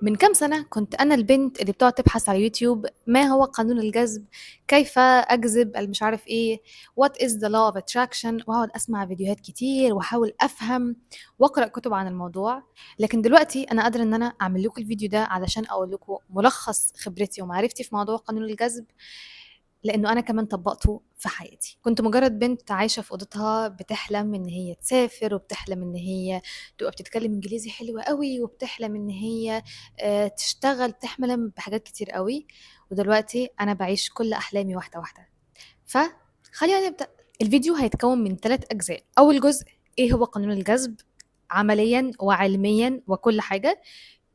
من كام سنة كنت أنا البنت اللي بتقعد تبحث على يوتيوب ما هو قانون الجذب، كيف أجذب، مش عارف إيه، what is the law of attraction، وأقعد أسمع فيديوهات كتير وأحاول أفهم وأقرأ كتب عن الموضوع. لكن دلوقتي أنا قادرة إن أنا أعمل لكم الفيديو ده علشان أقول لكم ملخص خبرتي ومعرفتي في موضوع قانون الجذب، لأنه أنا كمان طبقته في حياتي. كنت مجرد بنت عايشة في أوضتها بتحلم إن هي تسافر، وبتحلم إن هي تبقى بتتكلم إنجليزي حلو قوي، وبتحلم إن هي تشتغل، بتحلم بحاجات كتير قوي. ودلوقتي أنا بعيش كل أحلامي واحدة واحدة. فخلينا نبدأ. الفيديو هيتكون من 3 أجزاء. أول جزء إيه هو قانون الجذب عمليا وعلميا وكل حاجة.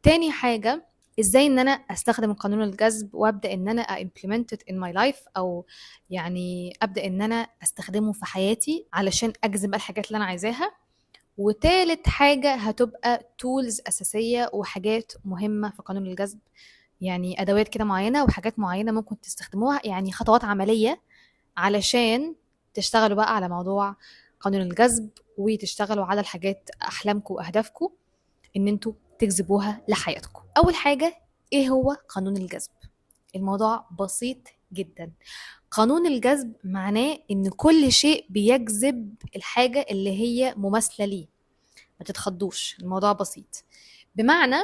تاني حاجة ازاي ان انا استخدم قانون الجذب وابدا ان انا implement it in my life، او يعني ابدا ان انا استخدمه في حياتي علشان اجذب الحاجات اللي انا عايزاها. وتالت حاجة هتبقى tools اساسية وحاجات مهمة في قانون الجذب، يعني ادوات كده معينة وحاجات معينة ممكن تستخدموها، يعني خطوات عملية علشان تشتغلوا بقى على موضوع قانون الجذب وتشتغلوا على الحاجات احلامكم واهدافكم ان انتوا تجذبوها لحياتكم. اول حاجة ايه هو قانون الجذب؟ الموضوع بسيط جدا. قانون الجذب معناه ان كل شيء بيجذب الحاجة اللي هي مماثلة ليه. ما تتخضوش، الموضوع بسيط. بمعنى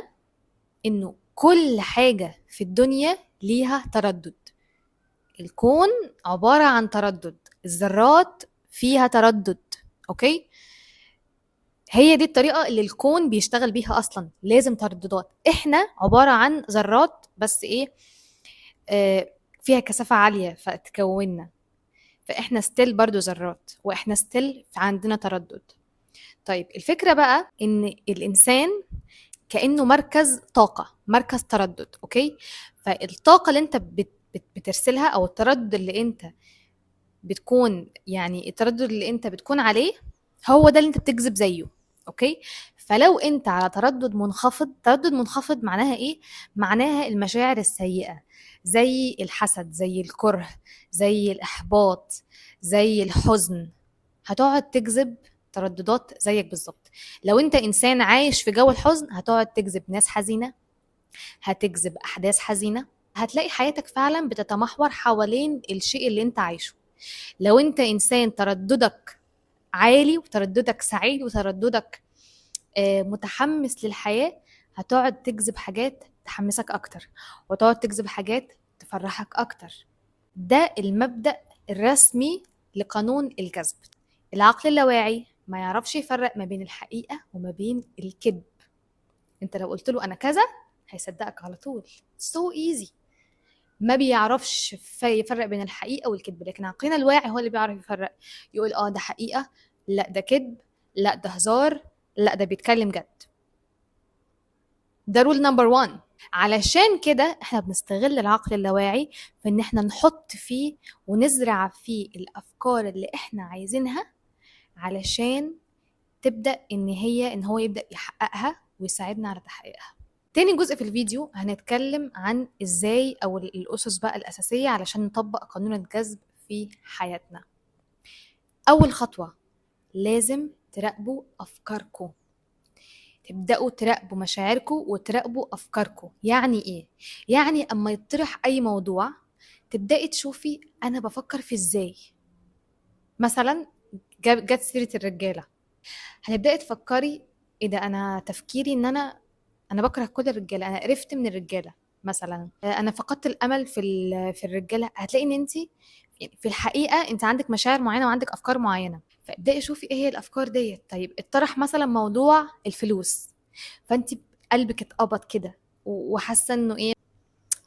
انه كل حاجة في الدنيا ليها تردد. الكون عبارة عن تردد، الذرات فيها تردد، okay؟ هي دي الطريقة اللي الكون بيشتغل بيها أصلاً، لازم ترددات. إحنا عبارة عن ذرات بس إيه، فيها كثافة عالية فتكوننا، فإحنا still برضو ذرات، وإحنا still عندنا تردد. طيب الفكرة بقى إن الإنسان كأنه مركز طاقة، مركز تردد، okay؟ فالطاقة اللي أنت بترسلها أو التردد اللي أنت بتكون، يعني التردد اللي أنت بتكون عليه هو ده اللي انت بتجذب زيه، okay؟ فلو انت على تردد منخفض، تردد منخفض معناها ايه؟ معناها المشاعر السيئة زي الحسد، زي الكره، زي الإحباط، زي الحزن، هتقعد تجذب ترددات زيك بالظبط. لو انت انسان عايش في جو الحزن هتقعد تجذب ناس حزينة، هتجذب أحداث حزينة، هتلاقي حياتك فعلا بتتمحور حوالين الشيء اللي انت عايشه. لو انت انسان ترددك عالي وترددك سعيد وترددك متحمس للحياة، هتقعد تجذب حاجات تحمسك أكتر، وتقعد تجذب حاجات تفرحك أكتر. ده المبدأ الرسمي لقانون الجذب. العقل اللاواعي ما يعرفش يفرق ما بين الحقيقة وما بين الكذب. انت لو قلت له أنا كذا هيصدقك على طول، so easy. ما بيعرفش يفرق بين الحقيقة والكذب، لكن عقلنا الواعي هو اللي بيعرف يفرق، يقول ده حقيقة، لا ده كذب، لا ده هزار، لا ده بيتكلم جد. ده rule number 1. علشان كده احنا بنستغل العقل اللاواعي في ان احنا نحط فيه ونزرع فيه الافكار اللي احنا عايزينها علشان تبدأ ان هو يبدأ يحققها ويساعدنا على تحقيقها. تاني جزء في الفيديو هنتكلم عن ازاي او الاسس بقى الاساسية علشان نطبق قانون الجذب في حياتنا. اول خطوة لازم تراقبوا افكاركم، تبدأوا تراقبوا مشاعركم وتراقبوا افكاركم. يعني ايه؟ يعني اما يطرح اي موضوع تبدأي تشوفي انا بفكر في ازاي. مثلا جت سيرة الرجالة، هتبدأي تفكري ايه ده، انا تفكيري ان انا بكره كل الرجالة، انا قرفت من الرجالة مثلا، انا فقدت الامل في الرجالة. هتلاقي ان انت في الحقيقة انت عندك مشاعر معينة وعندك افكار معينة، فابدأي شوفي ايه هي الافكار ديت. طيب اتطرح مثلا موضوع الفلوس، فانت قلبك اتقبض كده وحاسه انه ايه،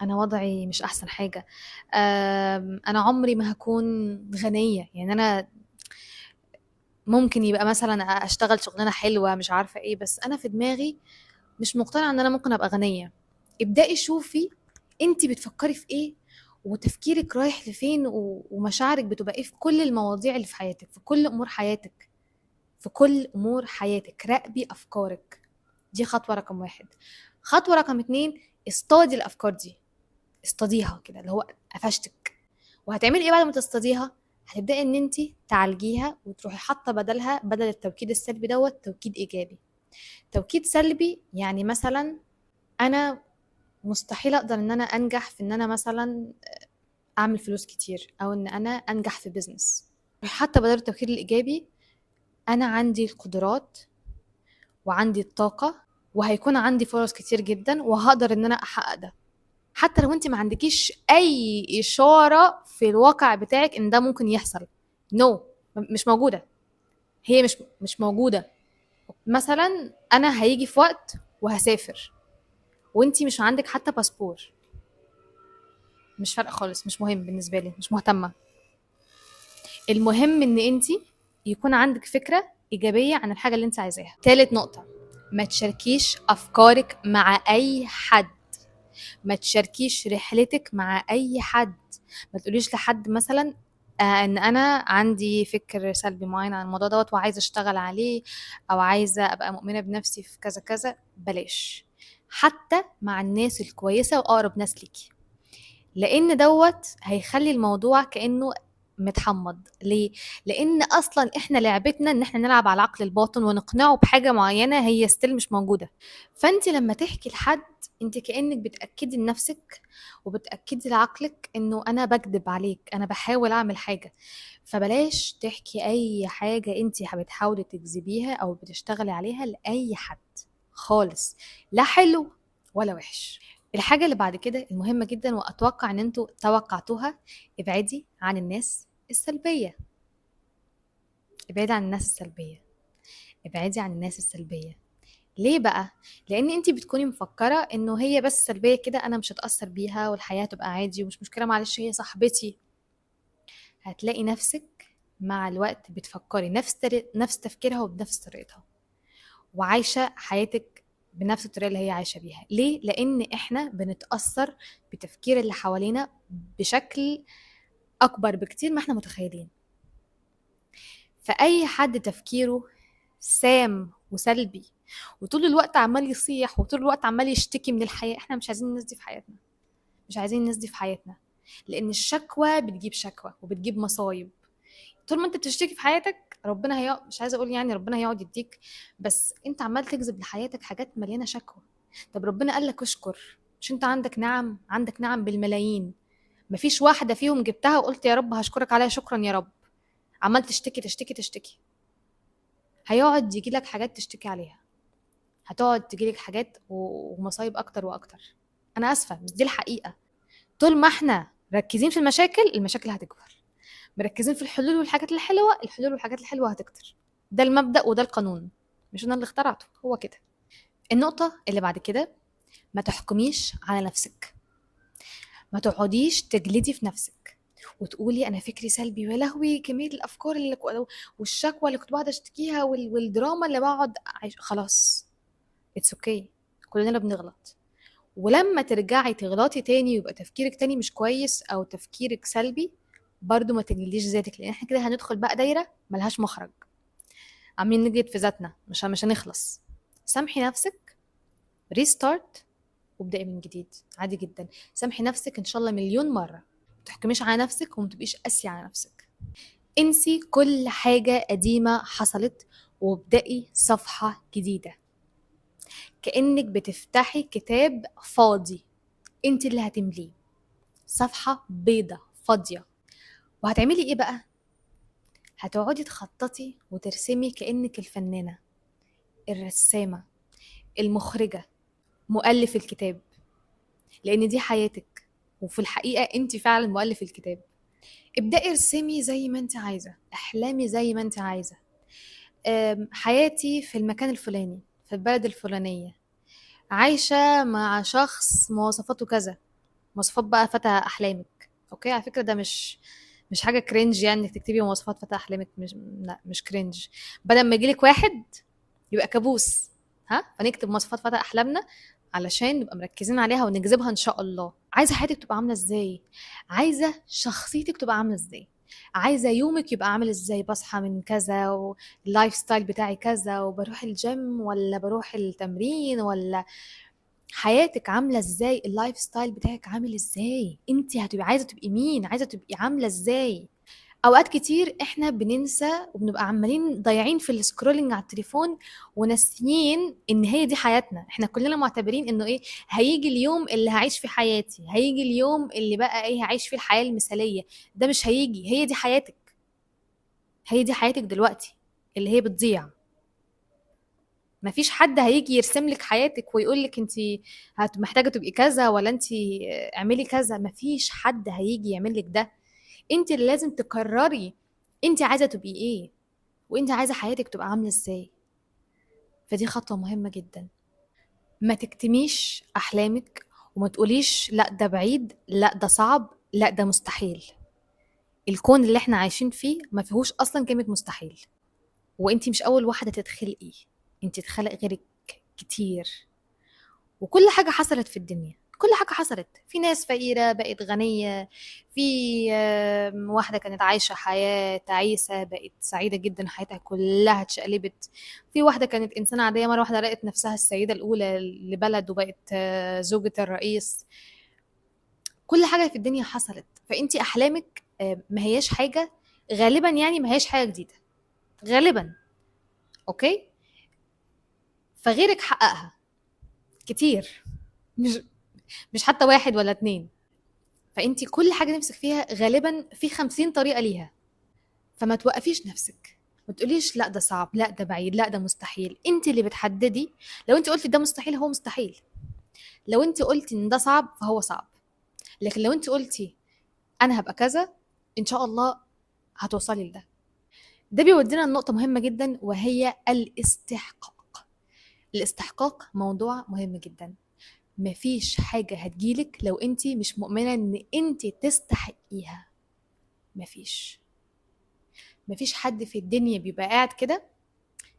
انا وضعي مش احسن حاجة، انا عمري ما هكون غنية، يعني انا ممكن يبقى مثلا اشتغل شغلانة حلوة مش عارفه ايه، بس انا في دماغي مش مقتنعة ان انا ممكن ابقى غنية. ابدأي شوفي انتي بتفكري في ايه وتفكيرك رايح لفين ومشاعرك بتبقى ايه في كل المواضيع اللي في حياتك، في كل امور حياتك، في كل امور حياتك. راقبي افكارك، دي خطوة رقم 1. خطوة رقم 2، اصطادي الافكار دي، اصطاديها كده اللي هو قفشتك. وهتعملي ايه بعد ما تصطاديها؟ هتبدأي ان انتي تعالجيها وتروحي حاطة بدلها، بدل التوكيد السلبي دوت توكيد ايجابي. توكيد سلبي يعني مثلا انا مستحيل اقدر ان انا انجح في ان انا مثلا اعمل فلوس كتير، او ان انا انجح في business. حتى بدل التفكير الايجابي، انا عندي القدرات وعندي الطاقة وهيكون عندي فرص كتير جدا وهقدر ان انا احقق ده، حتى لو انت ما عندكيش اي اشارة في الواقع بتاعك ان ده ممكن يحصل. no، مش موجودة، هي مش موجودة. مثلا انا هيجي في وقت وهسافر وانتي مش عندك حتى باسبور، مش فارقه خالص، مش مهم بالنسبة لي، مش مهتمة. المهم ان انتي يكون عندك فكرة ايجابية عن الحاجة اللي انت عايزاها. تالت نقطة، ما تشاركيش افكارك مع اي حد، ما تشاركيش رحلتك مع اي حد. ما تقوليش لحد مثلا ان انا عندي فكر سلبي معين عن الموضوع دوت وعايزه اشتغل عليه، او عايزه ابقى مؤمنة بنفسي في كذا كذا. بلاش، حتى مع الناس الكويسة واقرب ناس ليكي، لان دوت هيخلي الموضوع كانه متحمض. ليه؟ لان اصلا احنا لعبتنا ان احنا نلعب على العقل الباطن ونقنعه بحاجة معينة هي still مش موجودة. فانت لما تحكي لحد انت كانك بتاكدي لنفسك وبتاكدي لعقلك انه انا بكذب عليك، انا بحاول اعمل حاجة. فبلاش تحكي اي حاجة انت بتحاولي تجذبيها او بتشتغلي عليها لاي حد خالص، لا حلو ولا وحش. الحاجة اللي بعد كده المهمة جدا واتوقع ان انتوا توقعتوها، ابعدي عن الناس السلبية. ابعدي عن الناس السلبية، ابعدي عن الناس السلبية. ليه بقى؟ لان انتي بتكوني مفكرة انه هي بس سلبية كده، انا مش هتاثر بيها والحياة تبقى عادي ومش مشكلة، معلش هي صاحبتي. هتلاقي نفسك مع الوقت بتفكري نفس تفكيرها وبنفس طريقتها، وعايشة حياتك بنفس الطريقة اللي هي عايشه بيها. ليه؟ لان احنا بنتاثر بتفكير اللي حوالينا بشكل اكبر بكتير ما احنا متخيلين. فاي حد تفكيره سام وسلبي وطول الوقت عمال يصيح وطول الوقت عمال يشتكي من الحياة، احنا مش عايزين الناس دي في حياتنا، مش عايزين الناس دي في حياتنا، لان الشكوى بتجيب شكوى وبتجيب مصايب. طول ما انت بتشتكي في حياتك ربنا هي مش عايزه اقول يعني ربنا هيقعد يديك، بس انت عمال تجذب لحياتك حاجات مليانة شكوى. طب ربنا قال لك اشكر، مش انت عندك نعم؟ عندك نعم بالملايين، مفيش واحدة فيهم جبتها وقلت يا رب هشكرك عليها، شكرا يا رب. عمال تشتكي تشتكي تشتكي، هيقعد يجي لك حاجات تشتكي عليها، هتقعد تجي لك حاجات ومصايب اكتر واكتر. انا اسفه بس دي الحقيقة. طول ما احنا مركزين في المشاكل، المشاكل هتكبر. مركزين في الحلول والحاجات الحلوة، الحلول والحاجات الحلوة هتكتر. ده المبدا وده القانون، مش انا اللي اخترعته، هو كده. النقطة اللي بعد كده، ما تحكميش على نفسك، ما تقعديش تجلدي في نفسك وتقولي انا فكري سلبي، ويا لهوي كمية الافكار اللي والشكوى اللي كنت بقعد اشتكيها والدراما اللي بقعد اعيش. خلاص it's okay، كلنا بنغلط. ولما ترجعي تغلطي تاني ويبقى تفكيرك تاني مش كويس او تفكيرك سلبي، برضو ما تجلديش ذاتك، لان احنا كده هندخل بقى دايرة ملهاش مخرج، عاملين نجلد في ذاتنا، مش هنخلص. سامحي نفسك، restart، وابدأي من جديد، عادي جدا. سامحي نفسك ان شاء الله مليون مرة، ما تحكميش على نفسك وما تبقيش قاسية على نفسك. انسي كل حاجة قديمة حصلت وابدأي صفحة جديدة، كأنك بتفتحي كتاب فاضي انت اللي هتمليه، صفحة بيضة فاضية. وهتعملي ايه بقى؟ هتقعدي تخططي وترسمي كأنك الفنانة، الرسامة، المخرجة، مؤلف الكتاب، لأن دي حياتك وفي الحقيقة انت فعلا مؤلف الكتاب. ابدأي ارسمي زي ما انت عايزة، احلمي زي ما انت عايزة. حياتي في المكان الفلاني، في البلد الفلانية، عايشة مع شخص مواصفاته كذا، مواصفات بقى فتى أحلامك. okay، على فكرة ده مش حاجة cringe، يعني انك تكتبي مواصفات فتى أحلامك، مش، لا مش cringe. بدل ما يجيلك واحد يبقى كابوس، ها، فنكتب مواصفات فتى أحلامنا علشان نبقى مركزين عليها ونجذبها إن شاء الله. عايزة حياتك تبقى عاملة إزاي؟ عايزة شخصيتك تبقى عاملة إزاي؟ عايزة يومك يبقى عامل إزاي؟ بصحى من كذا وال lifestyle بتاعي كذا، وبروح الجيم ولا بروح التمرين، ولا حياتك عاملة إزاي؟ ال lifestyle بتاعك عامل إزاي؟ انتي هتبقي عايزة تبقي مين؟ عايزة تبقي عاملة إزاي؟ اوقات كتير احنا بننسى وبنبقى عمالين ضايعين في ال scrolling على التليفون وناسيين ان هي دي حياتنا. احنا كلنا معتبرين انه ايه، هيجي اليوم اللي هعيش في حياتي، هيجي اليوم اللي بقى ايه هعيش فيه الحياة المثالية. ده مش هيجي، هي دي حياتك، هي دي حياتك دلوقتي اللي هي بتضيع. مفيش حد هيجي يرسم لك حياتك ويقول لك انت محتاجة تبقي كذا ولا انت اعملي كذا. مفيش حد هيجي يعمل لك ده، انت اللي لازم تقرري انت عايزة تبقي ايه وانت عايزة حياتك تبقى عاملة ازاي. فدي خطوة مهمة جدا. ما تكتميش احلامك وما تقوليش لا ده بعيد، لا ده صعب، لا ده مستحيل. الكون اللي احنا عايشين فيه ما فيهوش اصلا كلمة مستحيل، وانت مش اول واحدة تتخلقي، انت اتخلق غيرك كتير، وكل حاجة حصلت في الدنيا، كل حاجة حصلت. في ناس فقيرة بقت غنية، في واحدة كانت عايشة حياة تعيسة بقت سعيدة جدا، حياتها كلها اتشقلبت. في واحدة كانت إنسانة عادية مرة واحدة لقت نفسها السيدة الأولى لبلد وبقت زوجة الرئيس. كل حاجة في الدنيا حصلت. فأنتي أحلامك ما هياش حاجة غالبا، يعني ما هياش حاجة جديدة غالبا، okay؟ فغيرك حققها كتير، مش حتى واحد ولا اتنين. فانتي كل حاجة نفسك فيها غالبا في 50 طريقة ليها. فما توقفيش نفسك، ما تقوليش لا ده صعب، لا ده بعيد، لا ده مستحيل. انتي اللي بتحددي. لو انتي قلتي ده مستحيل هو مستحيل، لو انتي قلتي ان ده صعب فهو صعب، لكن لو انتي قلتي انا هبقى كذا ان شاء الله هتوصلي لده. ده بيودينا لنقطة مهمة جدا وهي الاستحقاق. الاستحقاق موضوع مهم جدا. مفيش حاجة هتجيلك لو انتي مش مؤمنة ان انتي تستحقيها. مفيش حد في الدنيا بيبقى قاعد كده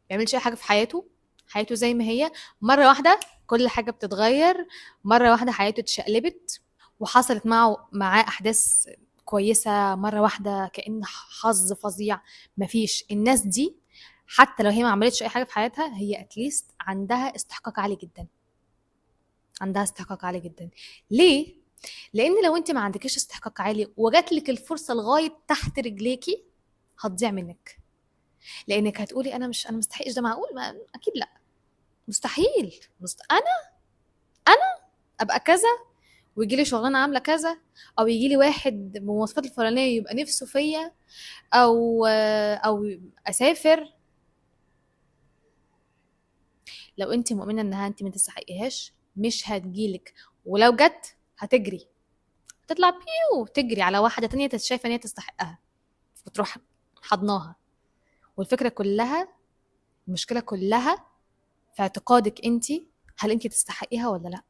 بيعملش اي حاجة في حياته، حياته زي ما هي، مرة واحدة كل حاجة بتتغير، مرة واحدة حياته اتشقلبت وحصلت معاه أحداث كويسة مرة واحدة كأن حظ فظيع. مفيش. الناس دي حتى لو هي ما عملتش أي حاجة في حياتها، هي اتليست عندها استحقاق عالي جدا، عندها استحقاق عالي جدا. ليه؟ لأن لو أنت ما عندكيش استحقاق عالي وجات لك الفرصة لغاية تحت رجليكي هتضيع منك، لأنك هتقولي أنا مش، أنا مستحقش ده، معقول؟ ما أكيد لا، مستحيل، أنا أبقى كذا ويجي لي شغلانة عاملة كذا، أو يجي لي واحد بمواصفات الفلانية يبقى نفسه فيا، أو أسافر. لو أنت مؤمنة إنها أنت ما تستحقيهاش مش هتجيلك، ولو جت هتجري، تطلع بيو تجري على واحدة تانية شايفة إن هي تستحقها وتروح حضناها. والفكرة كلها، المشكلة كلها في اعتقادك أنت، هل أنت تستحقيها ولا لا.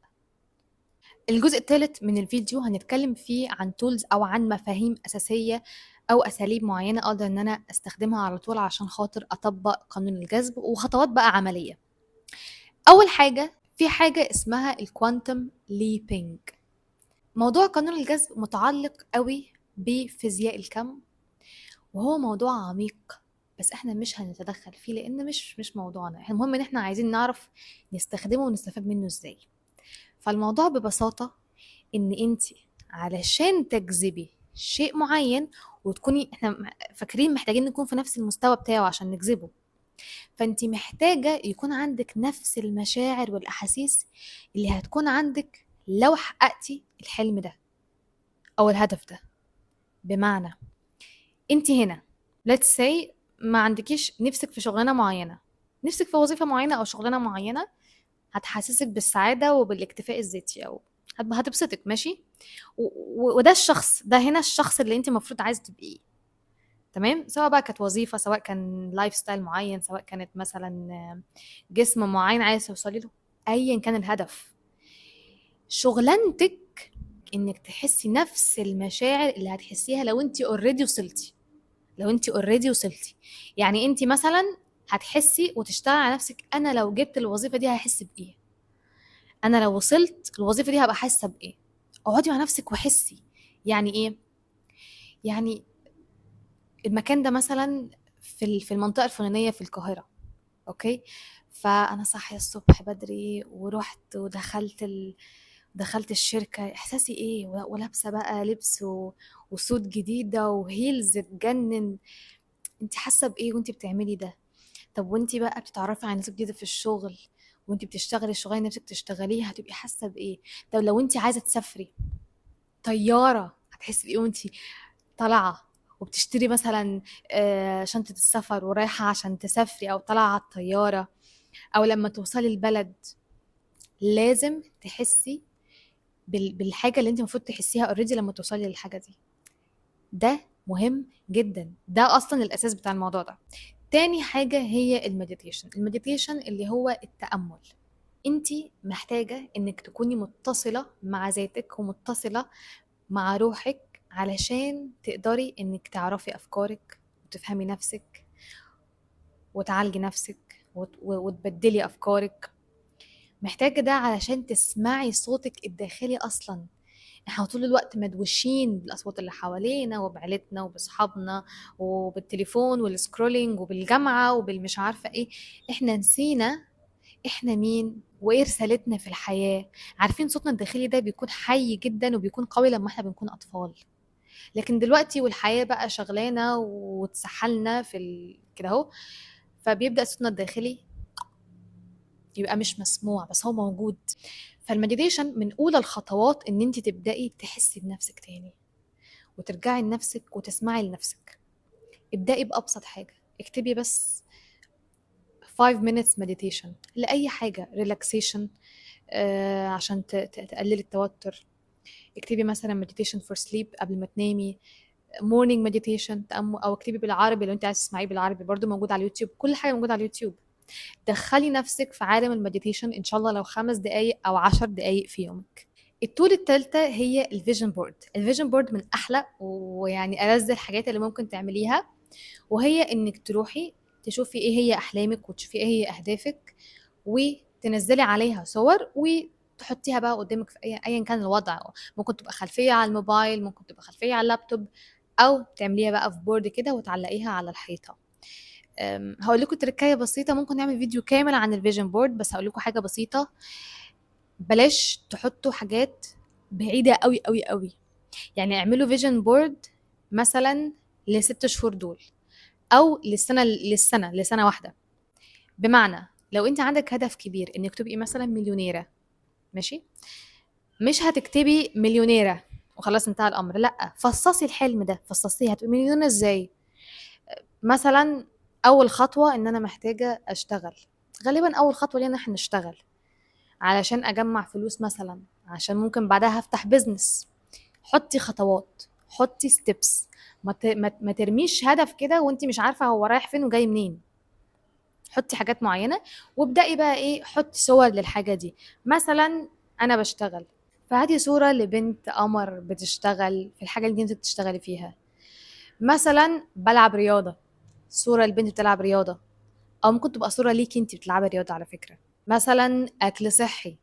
الجزء الثالث من الفيديو هنتكلم فيه عن tools أو عن مفاهيم أساسية أو أساليب معينة أقدر إن أنا أستخدمها على طول عشان خاطر أطبق قانون الجذب، وخطوات بقى عملية. أول حاجة، في حاجة اسمها ال quantum leaping. موضوع قانون الجذب متعلق قوي بفيزياء الكم، وهو موضوع عميق بس احنا مش هنتدخل فيه لان مش موضوعنا. المهم ان احنا عايزين نعرف نستخدمه ونستفاد منه ازاي. فالموضوع ببساطة ان انتي علشان تجذبي شيء معين وتكوني، احنا فاكرين محتاجين نكون في نفس المستوى بتاعه عشان نجذبه، فانتي محتاجة يكون عندك نفس المشاعر والأحاسيس اللي هتكون عندك لو حققتي الحلم ده أو الهدف ده. بمعنى انتي هنا let's say ما عندكيش، نفسك في شغلانة معينة، نفسك في وظيفة معينة أو شغلانة معينة هتحسسك بالسعادة وبالاكتفاء الذاتي أو هتبسطك، ماشي؟ وده الشخص ده هنا الشخص اللي انت المفروض عايز تبقيه، تمام؟ سواء بقى كانت وظيفة، سواء كان lifestyle معين، سواء كانت مثلا جسم معين عايز توصلي له، ايا كان الهدف. شغلانتك انك تحسي نفس المشاعر اللي هتحسيها لو انت already وصلتي. لو انت already وصلتي، يعني انت مثلا هتحسي وتشتغلي على نفسك، انا لو جبت الوظيفة دي هحس بايه، انا لو وصلت الوظيفة دي هبقى حاسه بايه. اقعدي مع نفسك وحسي. يعني ايه؟ يعني المكان ده مثلا في المنطقة الفلانية في القاهرة، okay؟ فانا صاحية الصبح بدري ورحت ودخلت دخلت الشركة احساسي ايه، ولابسه بقى لبس و suit جديدة و heels تجنن، انت حاسه بايه وانت بتعملي ده؟ طب وانت بقى بتتعرفي على ناس جديدة في الشغل وانت بتشتغلي الشغلانة اللي نفسك تشتغليها، هتبقي حاسه بايه؟ طب لو انت عايزه تسافري طيارة، هتحسي بايه وانت طالعه وبتشتري مثلا شنطه السفر ورايحه عشان تسافري، او طالعه على الطيارة، او لما توصلي البلد؟ لازم تحسي بالحاجة اللي انت المفروض تحسيها already لما توصلي للحاجة دي. ده مهم جدا، ده اصلا الاساس بتاع الموضوع ده. تاني حاجة هي ال meditation. ال meditation اللي هو التامل. انت محتاجه انك تكوني متصلة مع ذاتك ومتصله مع روحك علشان تقدري انك تعرفي افكارك وتفهمي نفسك وتعالجي نفسك وتبدلي افكارك. محتاجه ده علشان تسمعي صوتك الداخلي اصلا. احنا طول الوقت مدوشين بالاصوات اللي حوالينا وبعيلتنا وباصحابنا وبالتليفون وال scrolling وبالجامعه وبالمش عارفه ايه. احنا نسينا احنا مين وايه رسالتنا في الحياة. عارفين صوتنا الداخلي ده بيكون حي جدا وبيكون قوي لما احنا بنكون اطفال، لكن دلوقتي والحياة بقى شغلانة وتسحلنا في كده اهو، فبيبدا صوتنا الداخلي يبقى مش مسموع، بس هو موجود. فال meditation من اولى الخطوات ان انت تبداي تحسي بنفسك تاني وترجعي لنفسك وتسمعي لنفسك. ابدأي بأبسط حاجة، اكتبي بس 5 minutes meditation لأي حاجة، relaxation، عشان تقللي التوتر. اكتبي مثلا meditation for sleep قبل ما تنامي، morning meditation، تأمل، أو اكتبي بالعربي لو انت عايزة تسمعيه بالعربي، برضو موجود على اليوتيوب، كل حاجة موجودة على اليوتيوب. دخلي نفسك في عالم ال meditation إن شاء الله لو 5 دقايق أو 10 دقايق في يومك. ال tool التالتة هي ال vision board. ال vision board من أحلى ويعني ألذ الحاجات اللي ممكن تعمليها، وهي إنك تروحي تشوفي إيه هي أحلامك وتشوفي إيه هي أهدافك وتنزلي عليها صور وتحطيها بقى قدامك في أيا كان الوضع. ممكن تبقى خلفية على الموبايل، ممكن تبقى خلفية على اللابتوب، أو تعمليها بقى في board كده وتعلقيها على الحيطة. هقول لكم تركاية بسيطة، ممكن نعمل فيديو كامل عن ال vision board، بس هقول لكم حاجة بسيطة. بلاش تحطوا حاجات بعيدة قوي قوي قوي، اعملوا vision board مثلا ل6 شهور دول أو لسنة واحدة. بمعنى لو انت عندك هدف كبير انك تبقي مثلا مليونيرة، ماشي، مش هتكتبي مليونيرة وخلاص انتهى الأمر، لأ، فصصي الحلم ده، فصصيه. هتبقي مليونيرة ازاي؟ مثلا أول خطوة إن أنا محتاجة أشتغل، غالبا أول خطوة لينا إن إحنا نشتغل علشان أجمع فلوس مثلا، عشان ممكن بعدها هفتح business. حطي خطوات، حطي steps، ما ترميش هدف كده وانت مش عارفة هو رايح فين وجاي منين. حطي حاجات معينة وابدأي بقى إيه، حطي صور للحاجة دي. مثلا أنا بشتغل، فهاتي صورة لبنت قمر بتشتغل في الحاجة اللي انت بتشتغلي فيها. مثلا بلعب رياضة، صورة لبنت بتلعب رياضة، أو ممكن تبقى صورة ليكي انت بتلعبي رياضة على فكرة. مثلا أكل صحي،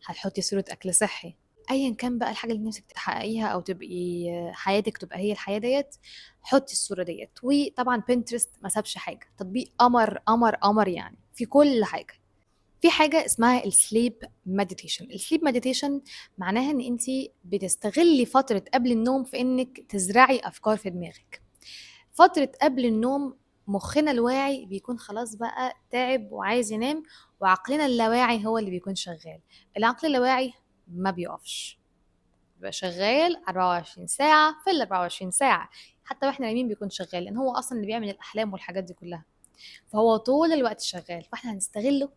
هتحطي صورة أكل صحي. أيا كان بقى الحاجة اللي نفسك تحققيها أو تبقي حياتك تبقى هي الحياة ديت، حطي الصورة ديت. وطبعا بنترست ما سابش حاجة، تطبيق قمر قمر قمر في كل حاجة. في حاجة اسمها ال sleep meditation. ال sleep meditation معناها ان انت بتستغلي فترة قبل النوم في انك تزرعي افكار في دماغك. فترة قبل النوم مخنا الواعي بيكون خلاص بقى تعب وعايز ينام، وعقلنا اللاواعي هو اللي بيكون شغال. العقل اللاواعي ما بيقفش، بيبقى شغال 24 ساعة في ال 24 ساعة، حتى واحنا نايمين بيكون شغال، لأن هو أصلاً اللي بيعمل الأحلام والحاجات دي كلها، فهو طول الوقت شغال. فاحنا هنستغله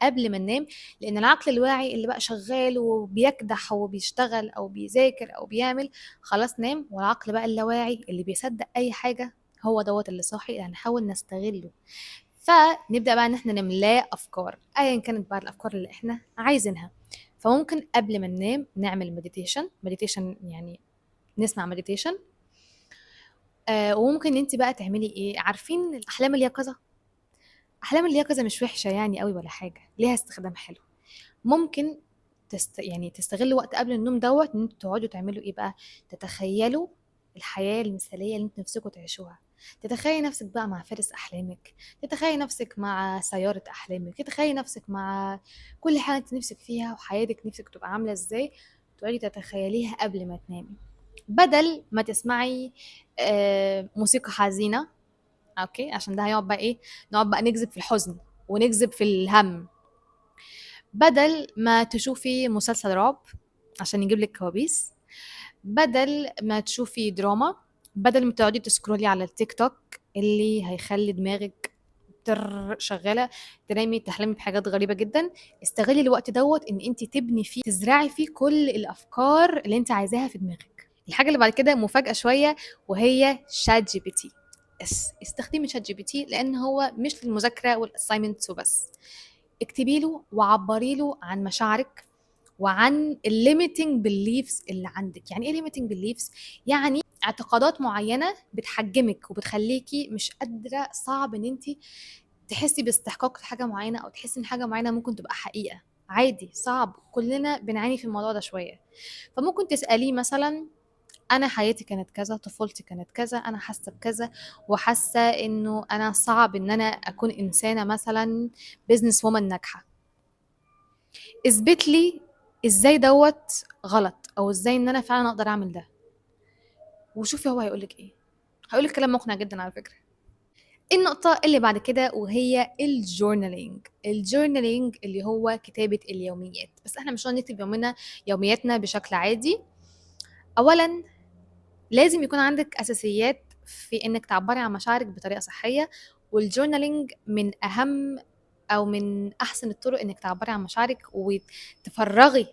قبل ما ننام، لأن العقل الواعي اللي بقى شغال وبيكدح وبيشتغل أو بيذاكر أو بيعمل خلاص نام، والعقل بقى اللاواعي اللي بيصدق أي حاجة هو دوت اللي صاحي، اللي هنحاول نستغله. فنبدأ بقى إن إحنا نملاه أفكار، أياً كانت بقى الأفكار اللي إحنا عايزينها. فممكن قبل ما ننام نعمل meditation، meditation يعني نسمع meditation. وممكن انت بقى تعملي ايه؟ عارفين احلام اليقظة؟ احلام اليقظة مش وحشة قوي ولا حاجة، ليها استخدام حلو. ممكن تستغلوا وقت قبل النوم دوت ان انتوا تقعدوا تعملوا ايه بقى؟ تتخيلوا الحياة المثالية اللي انتوا نفسكم تعيشوها. تتخيلي نفسك بقى مع فارس احلامك، تتخيلي نفسك مع سيارة احلامك، تتخيلي نفسك مع كل حاجة انت نفسك فيها وحياتك نفسك تبقى عامله ازاي، تقعدي تتخيليها قبل ما تنامي، بدل ما تسمعي موسيقى حزينة. okay، عشان ده هيقعد بقى ايه، نقعد بقى نكذب في الحزن ونكذب في الهم. بدل ما تشوفي مسلسل رعب عشان يجيب لك كوابيس، بدل ما تشوفي دراما، بدل ما تقعدي ت scroll ي على التيك توك اللي هيخلي دماغك شغالة، تنامي تحلمي بحاجات غريبة جدا. استغلي الوقت دوت ان انت تبني فيه، تزرعي فيه كل الافكار اللي انت عايزاها في دماغك. الحاجة اللي بعد كده مفاجاة شوية، وهي ChatGPT. استخدمي ChatGPT لان هو مش للمذاكره وال assignments وبس. اكتبي له وعبري له عن مشاعرك وعن ال limiting beliefs اللي عندك. يعني ايه limiting beliefs؟ يعني اعتقادات معينة بتحجمك وبتخليكي مش قادرة، صعب ان انت تحسي باستحقاق لحاجة معينة، او تحسي ان حاجة معينة ممكن تبقى حقيقة. عادي، صعب، كلنا بنعاني في الموضوع ده شوية. فممكن تساليه مثلا، انا حياتي كانت كذا، طفولتي كانت كذا، انا حاسه بكذا، وحاسه انه انا صعب ان انا اكون انسانه مثلا business woman ناجحة. اثبت لي ازاي دوت غلط، او ازاي ان انا فعلا اقدر اعمل ده. وشوفي هو هيقولك ايه. هيقولك كلام مقنع جدا على فكرة. النقطة اللي بعد كده وهي ال journaling. ال journaling اللي هو كتابه اليوميات، بس احنا مش هنكتب يومياتنا بشكل عادي. اولا لازم يكون عندك اساسيات في انك تعبري عن مشاعرك بطريقة صحية، وال journaling من اهم او من احسن الطرق انك تعبري عن مشاعرك وتفرغي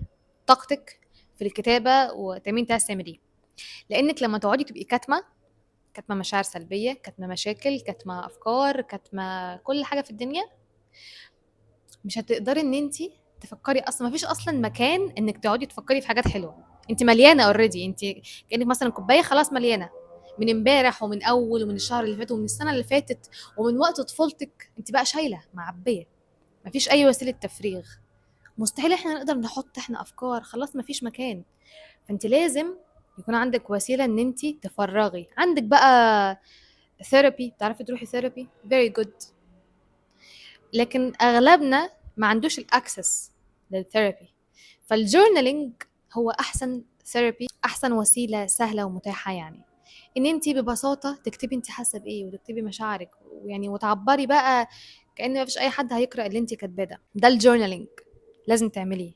طاقتك في الكتابة وتعملي انت عايزه تعمليه. لانك لما تقعدي تبقي كاتمه مشاعر سلبية، كاتمه مشاكل، كاتمه افكار، كاتمه كل حاجة في الدنيا، مش هتقدري ان انت تفكري اصلا. مفيش اصلا مكان انك تقعدي تفكري في حاجات حلوة، انت مليانة already. انت كانك مثلا كوباية خلاص مليانة من امبارح ومن اول ومن الشهر اللي فات ومن السنة اللي فاتت ومن وقت طفولتك، انت بقى شايله معبيه، مفيش اي وسيلة تفريغ. مستحيل احنا نقدر نحط احنا افكار، خلاص مفيش مكان. فانت لازم يكون عندك وسيلة ان انت تفرغي. عندك بقى therapy، تعرفي تروحي therapy، very good. لكن اغلبنا ما عندوش ال access لل therapy، فال journaling هو احسن therapy، احسن وسيلة سهلة ومتاحه. يعني ان انت ببساطة تكتبي انت حاسه بايه وتكتبي مشاعرك، ويعني وتعبري بقى كأن ما فيش اي حد هيقرا اللي انت كاتباه ده. ده ال journaling لازم تعمليه،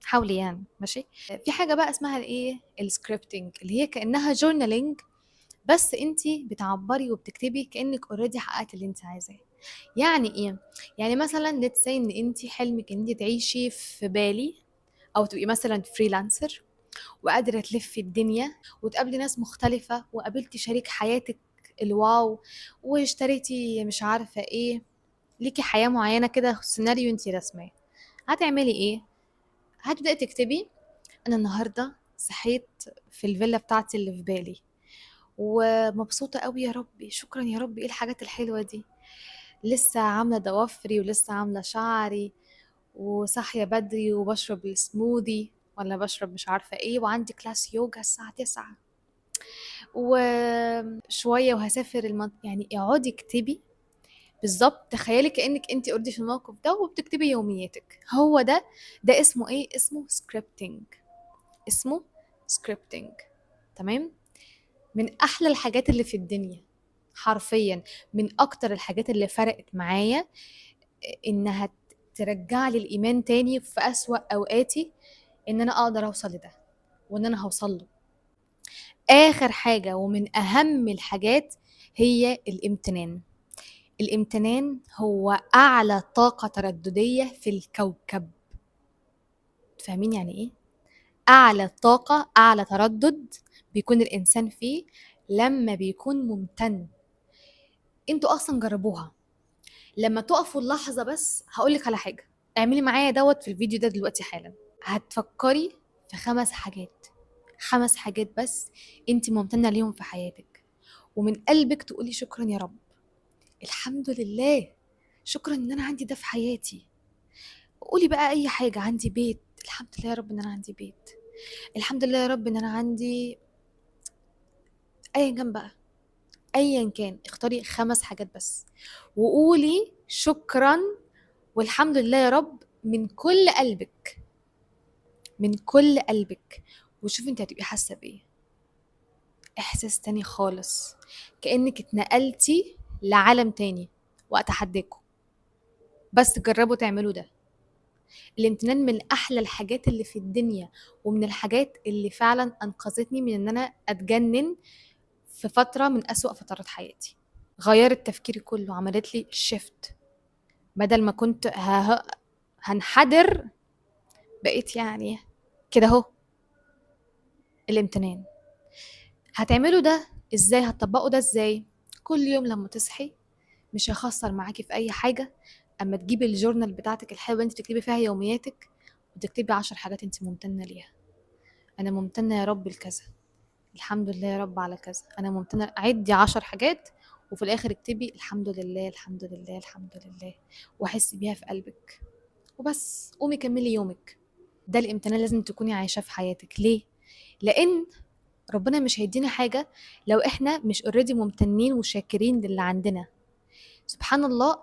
حاولي يعني، ماشي. في حاجة بقى اسمها الايه، ال scripting، اللي هي كانها journaling بس انت بتعبري وبتكتبي كانك already حققتي اللي انت عايزاه. يعني ايه؟ يعني مثلا let's say ان انت حلمك ان انت تعيشي في بالي، او تبقي مثلا freelancer وقادرة تلفي الدنيا وتقابلي ناس مختلفة، وقابلتي شريك حياتك ال wow، واشتريتي مش عارفه ايه، ليكي حياة معينة كده، سيناريو انت رسماه. هتعملي ايه؟ هتبداي تكتبي انا النهارده صحيت في الفيلا بتاعتي اللي في بالي ومبسوطة قوي، يا ربي شكرا يا ربي، ايه الحاجات الحلوة دي، لسه عامله ضوافري ولسه عامله شعري وصاحيه بدري وبشرب السموذي ولا بشرب مش عارفه ايه، وعندي class يوجا الساعة 9 وشوية وهسافر يعني اقعدي اكتبي بالظبط، تخيلي كانك انت already في الموقف ده وبتكتبي يومياتك. هو ده اسمه ايه؟ اسمه scripting. اسمه scripting، تمام؟ من احلى الحاجات اللي في الدنيا حرفيا، من اكتر الحاجات اللي فرقت معايا انها ترجع لي الايمان تاني في اسوأ اوقاتي، ان انا اقدر اوصل لده وان انا هوصل له. اخر حاجة ومن اهم الحاجات هي الامتنان. الامتنان هو اعلى طاقة تردديه في الكوكب. فاهمين يعني ايه اعلى طاقة، اعلى تردد بيكون الانسان فيه لما بيكون ممتن؟ انتوا اصلا جربوها لما تقفوا اللحظة. بس هقولك على حاجة، اعملي معايا دوت في الفيديو ده دلوقتي حالا. هتفكري في 5 حاجات، 5 حاجات بس انت ممتنة ليهم في حياتك، ومن قلبك تقولي شكرا يا رب، الحمد لله، شكرا ان انا عندي ده في حياتي. قولي بقى اي حاجة، عندي بيت، الحمد لله يا رب ان انا عندي بيت، الحمد لله يا رب ان انا عندي ايا كان بقى، ايا كان. اختاري 5 حاجات بس وقولي شكرا والحمد لله يا رب من كل قلبك، من كل قلبك، وشوفي انت هتبقي حاسه بايه. احساس تاني خالص، كانك اتنقلتي لعالم تاني. واتحداكم بس جربوا تعملوا ده. الامتنان من احلى الحاجات اللي في الدنيا، ومن الحاجات اللي فعلا انقذتني من ان انا اتجنن في فترة من اسوأ فترات حياتي. غيرت تفكيري كله، عملت لي شيفت. بدل ما كنت هنحدر بقيت يعني كده اهو. الامتنان هتعملوا ده ازاي؟ هتطبقوا ده ازاي؟ كل يوم لما تصحي مش هيخسر معاكي في اي حاجة، اما تجيبي ال journal بتاعتك الحلوة اللي انت بتكتبي فيها يومياتك، وتكتبي 10 حاجات انت ممتنة ليها. انا ممتنة يا رب لكذا، الحمد لله يا رب على كذا، انا ممتنة. عدي 10 حاجات وفي الاخر اكتبي الحمد لله الحمد لله الحمد لله، وحسي بيها في قلبك وبس. قومي كملي يومك. ده الامتنان لازم تكوني عايشاه في حياتك. ليه؟ لان ربنا مش هيدينا حاجة لو احنا مش already ممتنين وشاكرين للي عندنا. سبحان الله،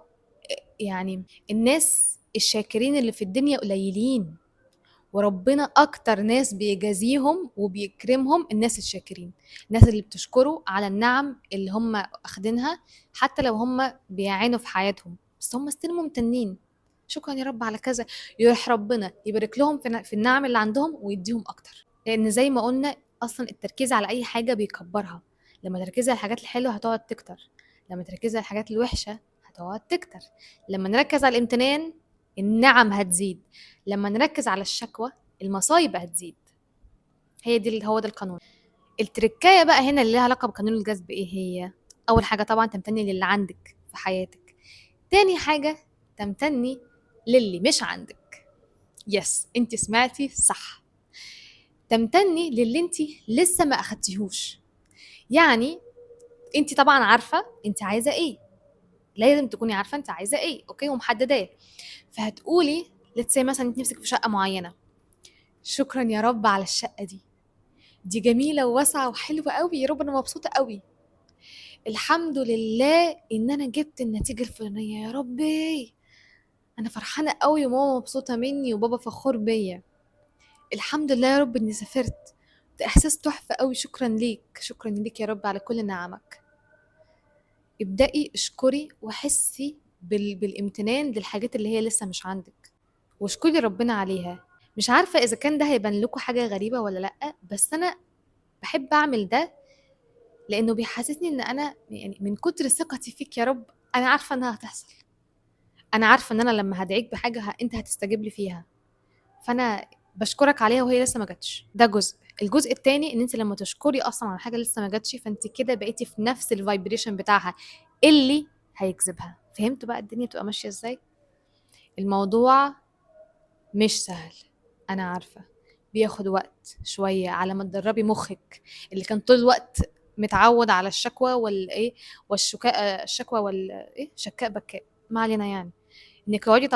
يعني الناس الشاكرين اللي في الدنيا قليلين، وربنا اكتر ناس بيجازيهم وبيكرمهم الناس الشاكرين، الناس اللي بتشكره على النعم اللي هم اخدينها، حتى لو هم بيعانوا في حياتهم بس هم still ممتنين. شكرا يا رب على كذا، يروح ربنا يبارك لهم في النعم اللي عندهم ويديهم اكتر. لان زي ما قلنا اصلا التركيز على اي حاجة بيكبرها. لما تركزي على الحاجات الحلوة هتقعد تكتر، لما تركزي على الحاجات الوحشة هتقعد تكتر. لما نركز على الامتنان النعم هتزيد، لما نركز على الشكوى المصايب هتزيد. هي دي هو ده القانون. التركايه بقى هنا اللي لها علاقة بقانون الجذب ايه هي؟ اول حاجة طبعا تمتني للي عندك في حياتك، تاني حاجة تمتني للي مش عندك. yes، انت سمعتي صح، تمتني للي انت لسه ما اخدتيهوش. يعني انت طبعا عارفه انت عايزه ايه، لازم تكوني عارفه انت عايزه ايه، okay، ومحدداه. فهتقولي let's say مثلا انت نفسك في شقه معينة، شكرا يا رب على الشقة دي، دي جميلة وواسعه وحلوه قوي يا رب، انا مبسوطة قوي، الحمد لله ان انا جبت النتيجة الفلانية يا ربي، انا فرحانة قوي وماما مبسوطة مني وبابا فخور بيا، الحمد لله يا رب اني سافرت، ده احساس تحفة قوي، شكرا ليك، شكرا ليك يا رب على كل نعمك. ابدأي اشكري وحسي بالامتنان للحاجات اللي هي لسه مش عندك، واشكري ربنا عليها. مش عارفة إذا كان ده هيبان لكم حاجة غريبة ولا لأ، بس أنا بحب أعمل ده لأنه بيحسسني إن أنا يعني من كتر ثقتي فيك يا رب أنا عارفة إنها هتحصل، أنا عارفة إن أنا لما هدعيك بحاجة أنت هتستجيب لي فيها، فأنا بشكرك عليها وهي لسه ما جاتش. ده جزء. الجزء التاني إن أنت لما تشكري أصلاً على حاجة لسه ما جاتش، فأنت كده بقيتي في نفس ال vibration بتاعها اللي هيجذبها. فهمتوا بقى الدنيا بتبقى ماشية إزاي؟ الموضوع مش سهل، أنا عارفة، بياخد وقت شوية على ما تدربي مخك اللي كان طول الوقت متعود على الشكوى والإيه والشكاء، الشكوى والإيه، شكاء بكاء، ما علينا، يعني إنك تقعدي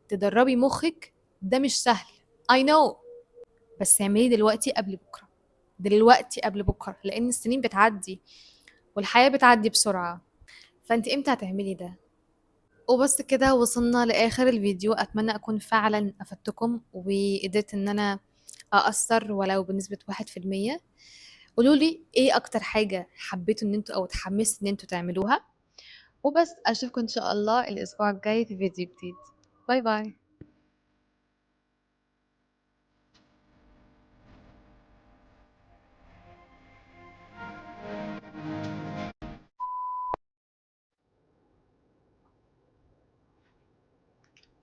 تدربي مخك ده مش سهل، I know، بس اعمليه دلوقتي قبل بكرة، دلوقتي قبل بكرة، لأن السنين بتعدي والحياة بتعدي بسرعة، فأنت إمتى هتعملي ده؟ وبس كده وصلنا لآخر الفيديو. أتمنى أكون فعلا أفدتكم وقدرت إن أنا أقصر ولو بنسبة 1%. قولولي إيه أكتر حاجة حبيتوا إن انتوا أو اتحمستوا إن انتوا تعملوها. وبس أشوفكم إن شاء الله الأسبوع الجاي في فيديو جديد. bye bye.